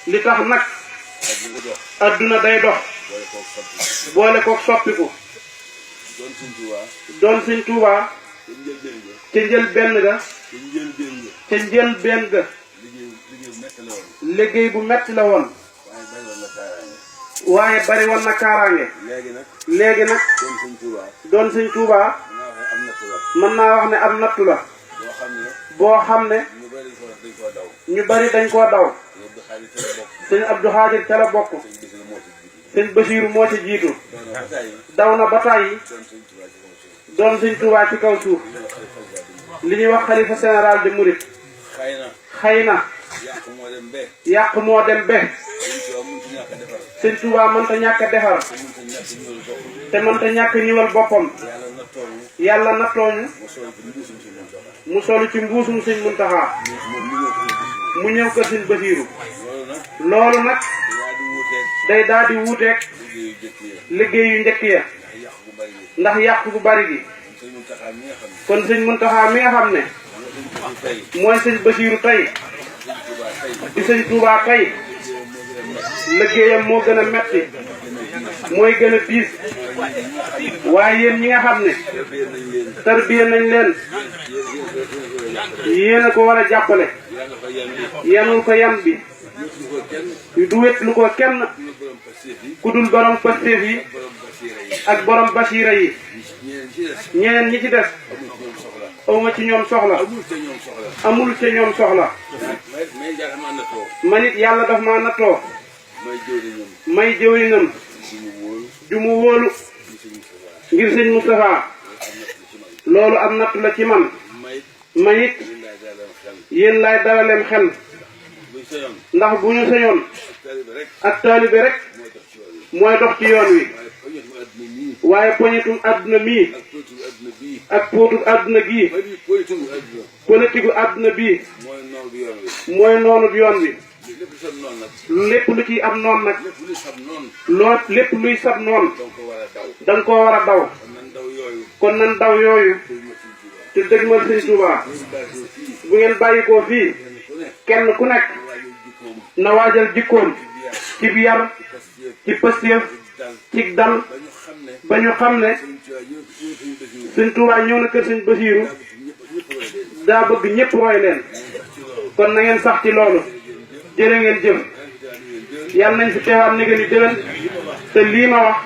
li tax nag adduna day dox boole koog soppiku doon Sëñ Tuubaa ca njël benn ga ca njël benn ga liggéey bu metti la woon waaye bari woon na kaaraange léegi nag doon Sëñ Tuubaa mën naa wax ne am nattu la boo xam ne ñu bari dañ koo daw Sëñ Abdou Khadir ca la bokk Sëñ Basiiru moo ci jiitu daw na ba tàyyi doon Sëñ Tuubaa ci kaw suuf li ñuy wax xalifa général de Mouride xëy na yàq moo dem be Sëñ Tuubaa mënta ñàkk a defar te mënta ñàkk ñëwal boppam yàlla nattooñu mu solu ci mbuusum Sëñ Muntaxa mu ñëw kër Sëñ Basiiru loolu nag day daal di wuuteeg liggéey yu njëkk ya ndax yàq gu bari gi kon Sëñ Muntaxa mi nga xam ne mooy Sëñ Basiiru tey di Sëñ Tuubaa tey liggéeyam moo gën a metti mooy gën a diis waaye yéen ñi nga xam ne tarbiya nañ leen yéen a ko war a jàppale yenul ko yan bi du wét lu ko kenn ku dul borom Pastef yi ak borom Basiira yi ñeneen ñi ci des awma ci ñoom soxla amul ca ñoom soxla man it yàlla daf ma nattoo may jëwriñam ju mu wóolu ngir Sëñ Moustapha loolu am natt la ci man man it yéen laay dalaleem xel ndax bu ñu sañoon ak taalibe rek mooy dox ci yoon wi waaye poñitum àdduna mii ak póotum àdduna gii politique àdduna bii mooy noonu bi yoon wi lépp lu ciy am noon nag lépp luy sab noon danga koo war a daw kon nan daw yooyu te dëgmal Sëñ Tuubaa bu ngeen bàyyi koo fii kenn ku nekk na waajal jikkoom ci yar ci Pastef ci dal ba ñu xam ne Sëñ Tuubaa ñëw na kër Sëñ Basiiru daa bëgg ñëpp roy leen kon na ngeen sax ci loolu jërë ngeen jëf yàlla nañ fi teewaat ni gën a déwén te lii ma wax